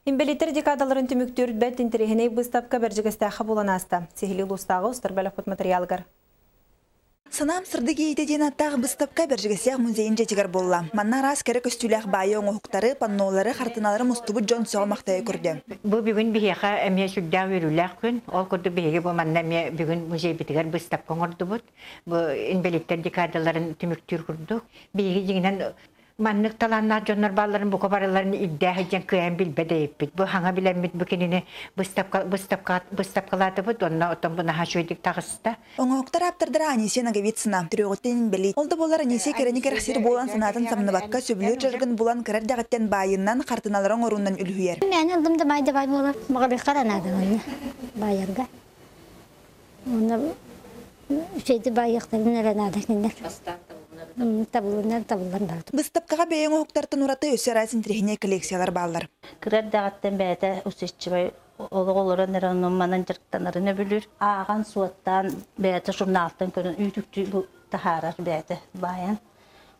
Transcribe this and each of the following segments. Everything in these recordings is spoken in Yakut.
Инбэлииттэр декадаларын түмүктүүр бэрт интэриэһинэй быыстапка Бэрдьигэстээххэ буолан ааста. Сиһилии улуустааҕы устар бөлөхпүт матырыйаалыгар. Санаам сырдык иэйиитэ диэн ааттаах быыстапка Бэрдьигэстээх музейын дьиэтигэр буолла. Манна араас кэрэ көстүүлээх баайы оҥоһуктары, паннолары, хартыыналары мустубут дьон сөҕө-махтайа көрдө. Бу бүгүн биһиэхэ эмиэ сүрдээх үөрүүлээх күн. Ол курдук биһиги бу манна эмиэ бүгүн музейбитигэр быыстапка оҥордубут. Бу инбэлииттэр декадаларын түмүктүүр курдук. Биһиги дьиҥинэн маннык талааннаах дьоннор баалларын бука барыларын ирдээх дьэн кыайан билбэт эбиппит. Бу хаҥа билэммит бу кинини быыстапка быыстапка быыстапкалаатыбыт уонна оттон бу наһаа үчүгэйдик таҕыста. Оҥоһуктар ааптардара Анисия Ноговицына. Төрүөҕүттэн инбэлиит. Ол да буоллар Анисия кэрэни кэрэхсиир буолан санаатын самныбакка, сөбүлүүр дьарыгын булан кыра эрдэҕиттэн баайынан, хартыыналары оҥоруунан үлүһүйэр. Мээнэ ыллым да баай да баай буолар. Маҕалыахха да наада манна баайарга. Уонна үчүгэйдик баайыахтарын эрэ наада кинилэр. Табыллынар табыллан барар. Быыстапкаҕа бэйэ оҥоһуктартан ураты өссө араас интэриэһинэй коллекциялар бааллар. Кыра эрдэҕиттэн бэйэтэ усидчивай олох олорон эрэ онон-манан дьарыктанарын өбүлүүр. Ааҕан, суоттаан бэйэтэ журналтан көрөн үүтүктүү бу таһаарар бэйэтэ баайан.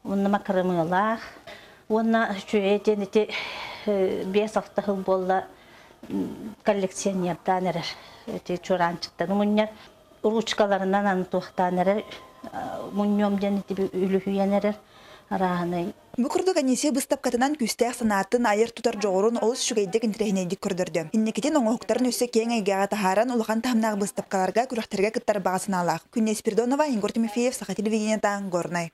Уонна макрамыалаах. Уонна үчүгэй диэн ити 5-6 сыл буолла коллекционердаан эрэр. Ити чуораанчыктары мунньар. Ручкаларынан аны туохтаан эрэр мунньуом диэн ити үлүһүйэн эрэр арааһынай. Бу курдук Анисия быыстапкатынан күүстээх санаатын, айар-тутар дьоҕурун олус үчүгэйдик интэриэһинэйдик көрдөрдө. Инникитин оҥоһуктарын өссө киэҥ эйгэҕэ таһааран, улахан таһымнаах быыстапкаларга, күрэхтэргэ кыттар баҕа санаалаах. Күннэй Спиридонова, Егор Тимофеев, Саха телевидениета, Горнай.